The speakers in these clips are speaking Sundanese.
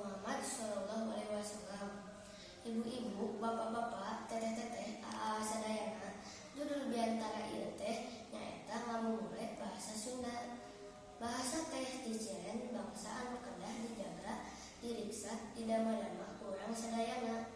Muhammad sallallahu alaihi wasallam. Ibu-ibu, bapak-bapak, teteh-teteh, aa sadayana, judul biantara ieu teh nyaeta ngamumule bahasa Sunda. Bahasa teh ciciren bangsa anu kedah dijaga, diriksa, didama-dama ku urang sadayana.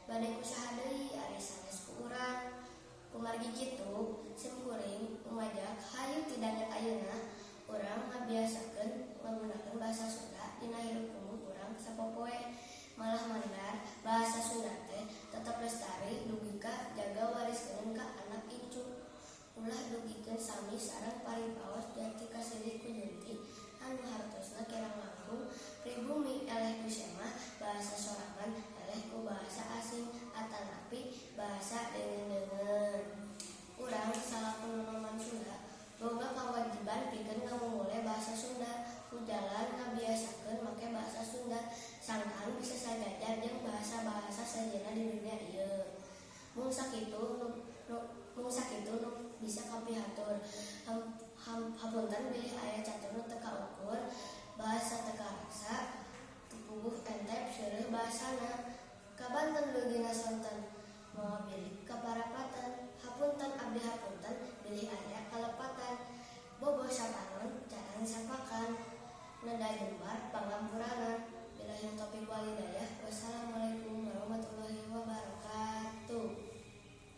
Bade ku saha deui ari sanes ku urang? Kumargi kitu, sim kuring ngajak hayu ti danget ayeuna urang ngabiasakeun ngagunakeun bahasa Sunda dina hirup kumuh urang sapopoe. Malah mandar bahasa Sunda teh tetep lestari dugi ka jaga wariskeun ka anak incu. Ulah dugikeun sami sareng paripaos jati kasilih ku junti anu hartosna kirang langkung pribumi eleh ku semah bahasa sorangan, eleh ku bahasa asing atanapi bahasa deungeun-deungeun. Urang salaku nonoman Sunda boga kawajiban pikeun ngamumule bahasa Sunda ku jalan ngabiasakeun make bahasa Sunda sangkan bisa sajajar jeung bahasa-bahasa sejenna di dunia ieu. Mung sakitu nu bisa kapihatur. Hapunten bilih aya catur nu teu kaukur, bahasa teu karasa, teu puguh entep seureuh bahasana. Kabanten leugina sonten, moal bilih kaparapatan. Hapunten abdi hapunten bilih aya kalepatan. Bobo sapanon carang sapakan. Neda jembar pangampuranan.